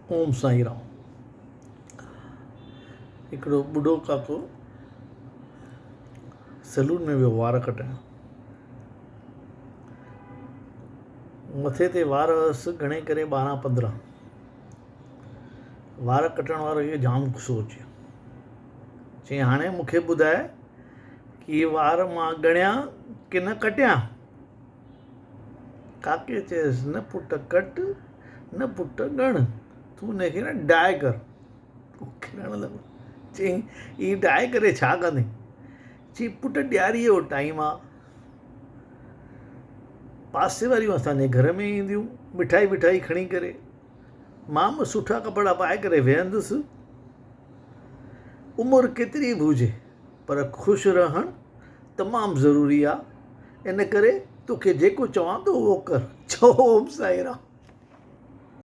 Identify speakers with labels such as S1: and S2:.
S1: اوم سائين رام. هڪڙو ٻڍو ڪاڪو سيلون ۾ ويو وار ڪٽائڻ. مٿي تي وار هئس گهڻي ڪري 12 15. وار ڪٽڻ وارو کي جام غصو اچي ويو. چيائين هاڻي مون کي ٻڌاء ڪي وار مان ڳڻيان ڪي نه ڪٽيان؟ ڪاڪي چيس، نه پٽ ڪٽ، نه پٽ ڳڻ، تون ان کي نه ڊاء ڪر. هو کلڻ لڳو. چيائين، هي ڊاء ڪري ڇا ڪندين؟ چيائين، پٽ ڏياريء جو ٽائيم آ. پاسي واريون اسان جي گهر ۾ اينديون، مٺائي وٺائي کڻي ڪري. مان به سٺا ڪپڙا پائي ڪري ويهندس. عمر ڪيتري به هجي، پر خوش رهڻ تمام ضروري آ. ان ڪري توکي جيڪو چوان ٿو اهو ڪر. چئو اوم سائين رام.